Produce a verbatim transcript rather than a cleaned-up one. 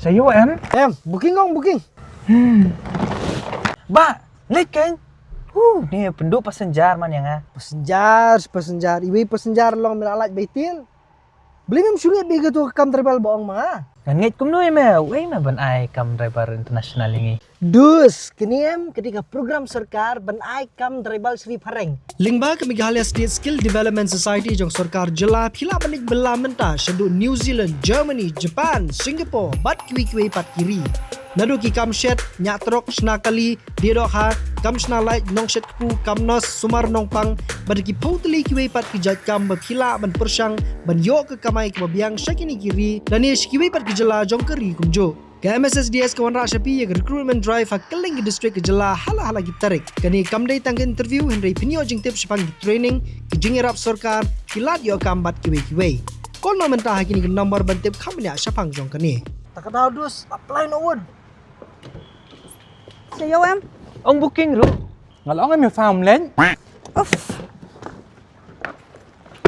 Sa ïoh em? Em, booking ong booking. Bah, leit kein. Huh, ne pynduh passenger man ïa nga. Passenger, passenger. Iwei passenger long me la lait baitil. Beli mem shungi bi ka tu kam driver ba ong ma nga. Ngan ngeit kumno ïa me, wei me ban ai kam driver international ïa ngi. Dus, kini em, kini ka program sorkar ban ai kam driver sri phareng. Lyngba ka Meghalaya State Skill Development Society jong sorkar jylla phi lah ban leit bylla mynta shaduh New Zealand, Germany, Japan, Singapore bad kiwei kiwei pat ki ri. Naduh ki kam shet, ñiah trok, shna kali, die dohkha, kam shna lait, nong shet kpu, kam nurse, sumar nongpang, bad ki phew tylli kiwei pat ki jait kam ba phi lah ban pyrshang ban ïoh ka kamai kaba biang sha kini ki ri lane sha kiwei pat ki jylla jong ka ri kumjuh. Ka M S S D S ka wanrah sha phi ïa ka recruitment drive ha kylleng ki district ka jylla ha la ha la ki tarik. Kane kam dei tang ka interview hynrei phin ïoh jingtip shaphang ki training, ki jingïarap sorkar, ki lad ïoh kam bad kiwei kiwei. Call noh mynta ha kine ki number ban tip kham bniah shaphang jong kane. Ta ka daw dus, apply noh un. Sa ïoh em? Ong booking ruh. Nga la ong em ïa farm land. Uff.